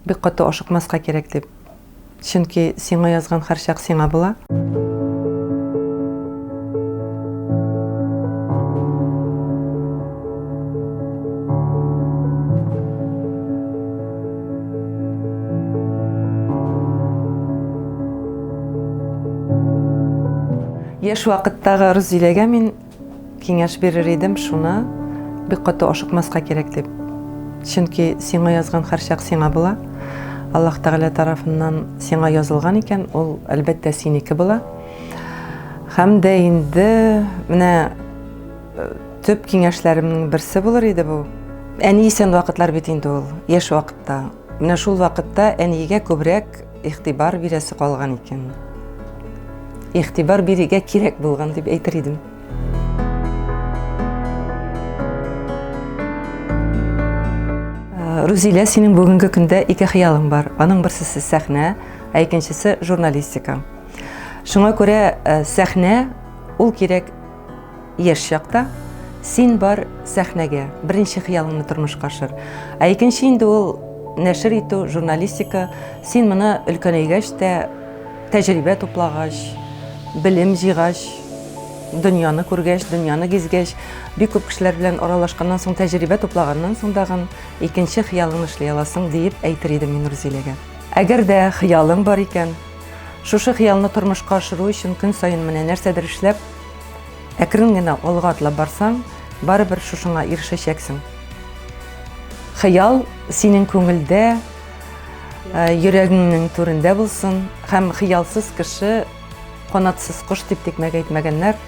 Бик каты ашыкмаска кирәк дип. Чөнки сиңа язган һәрчак сиңа була. Яшь вакыттагы Рузиләгә мин киңәш бирер идем шуны, бик каты ашыкмаска кирәк дип. Чөнки сиңа язган һәрчак сиңа була. Аллаһ Тәгалә тарафыннан сиңа язылган икән, ул әлбәттә синеке була. Һәм дә инде менә э, төп киңәшләремнең берсе булыр иде бу. Әни исән вакытлар бит инде ул, яшь вакытта. Менә шул вакытта әнигә күбрәк игътибар бирәсе калган икән. Игътибар бирергә кирәк булган дип әйтер идем. Э, Рузилә, синең бүгенге көндә ике хыялың бар. Аның берсесе сәхнә, ә икенчесе журналистика. Шуңа күрә э, сәхнә ул кирәк Яшь чакта син бар сәхнәгә, беренче хыялыңны тормышка ашыр. Ә икенче инде ул нәшер итү, журналистика. Син моны өлкәнәйгәч тә, тәҗрибә туплагач, белем җыйгач, дөньяны күргәч, дөньяны гизгәч, бик күп кешеләр белән аралашканнан соң, тәҗрибә туплаганнан соң тагын икенче хыялыңны эшли аласың, диеп әйтер идем мин Рузиләгә. Әгәр дә хыялың бар икән, шушы хыялны тормышка ашыру өчен көн саен менә нәрсәдер эшләп, Әкрен генә алга атлап барсаң, барыбер шушыңа ирешәчәксең. Хыял синең күңелдә, э, йөрәгеңнең түрендә булсын һәм хыялсыз кеше канатсыз кош дип тикмәгә әйтмәгәннәр.